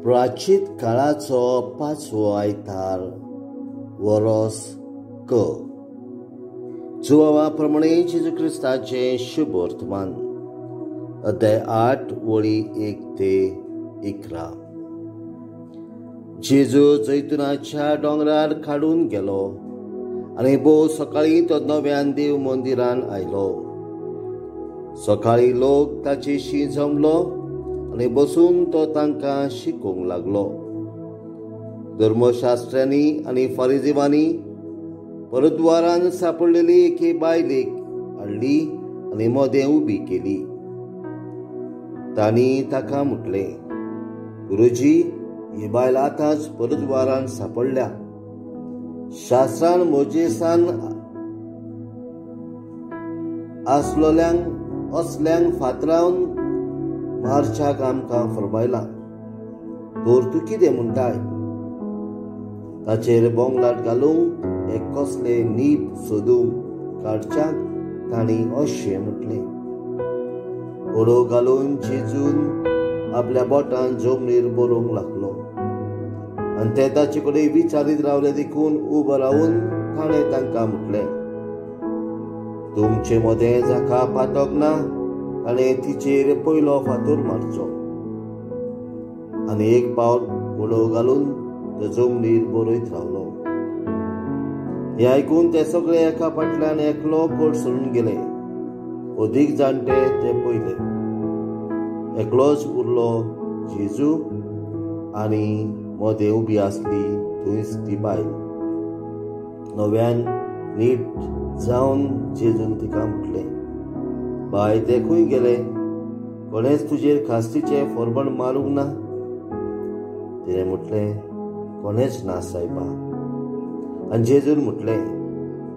प्राचीत काळाचो पांचवो आयतार वरोस क. जुवावा प्रमाणे जेजू क्रिस्ताचें शुभ वर्तमान, अध्याय 8 वळी 1 ते 11. जेजू जैतुनाच्या दोंगरार काडून गेलो आनी भोव सकाळीं तो नव्यान देव मंदिरान आयलो. सकाळीं लोक ताचेशी जमलो आनी बसून तो तांकां शिकोवंक लागलो. धर्मशास्त्र्यांनी आनी फारिजीवांनी परद्वारान सापडलेली एके बायलेक हाडली आनी मदें उबी केली. तांणी ताका म्हटलें, गुरुजी, ही बायल आतांच परद्वारान सापडल्या. शास्त्रान मोजेसान आसलोल्यांक असल्यांक फातरावन मारच्याक आमकां फरमायलां, तर तूं कितें म्हणटाय? ताचेर बोंगलाट घालूंक एक कसले नीब सोदूंक काडच्याक तांणी अशें म्हटलें. उडो घालून जेजून आपल्या बोटान जमनीर बरोवंक लागलो आनी ते ताचे कडेन विचारीत रावले देखून उबो रावून ताणें तांकां म्हटलें, तुमचे मदें जाका पातक ना ताणें तिचेर पयलो फातर मारचो. आनी एक पावल उडो घालून तो जमनीर बरयत रावलो. हें आयकून ते सगळे एका फाटल्यान एकलो कोट सोडून गेले. अदीक जाणटे ते पयले. एकलोच उरलो जेजू आनी मदें उबी आसली थंयच ती बायल. नव्यान नीट जावन जेजून तिका म्हटलें, बाय, ते खंय गेले? कोणेच तुजेर खास्तीचें फोरबण मारूंक ना? तिणें म्हटलें, कोणेच ना सायबा. आनी जेजून म्हटलें,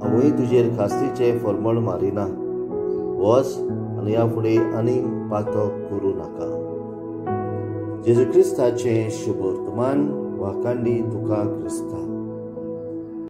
हांवूय तुजेर खास्तीचें फॉर्मण मारिना. वच आनी ह्या फुडें आनीक पातक करूं नाका. जेजू क्रिस्ताचें शुभ वर्तमान. वाखांडी तुका क्रिस्ता.